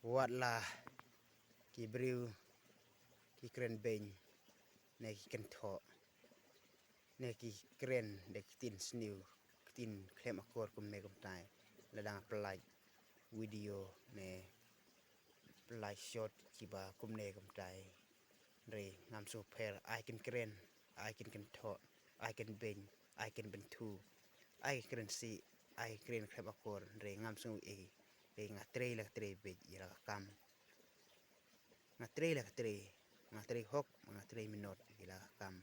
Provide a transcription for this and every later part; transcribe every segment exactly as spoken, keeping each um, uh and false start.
Wat la ki briew ki kren beiñ, ne ki kynthoh, ne ki kren da ki ktien sniew, ktien khlem akor kumne kumtai, lada nga pynlait video ne pynlait short kiba kumne kumtai. Hynrei ngam sngewpher, ai kin kren, ai kin kynthoh, ai kin beiñ, ai kin bynta, ai kin kren sih, ai kin kren khlem akor, hynrei ngam sngew ei. Hynrei nga trei la ka trei beit ïa la ka kam. Nga trei la ka trei, nga trei hok, nga trei minot ïa la ka kam.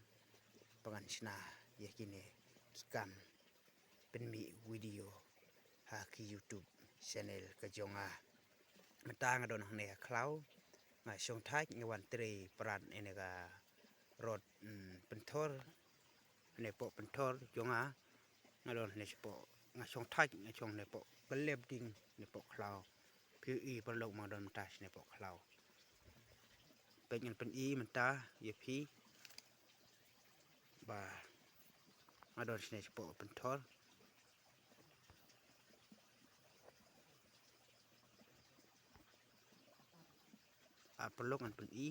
Ba ngan shna ïa kine ki kam pynmih video ha ki YouTube channel ka jong nga. Mynta nga don hangne ha khlaw, nga shong thait, nga wan trei pran ene ka rot, mm, pynthor, ne poh pynthor jong nga, nga don ne poh, nga shong thait, nga shong ne poh kyllep ding, ne poh khlaw. Phi i paralok, ma nga don mynta ne poh khlaw. Peit ngan pyni mynta ïa phi ba nga don ne poh pynthor. A paralok ngan pyni.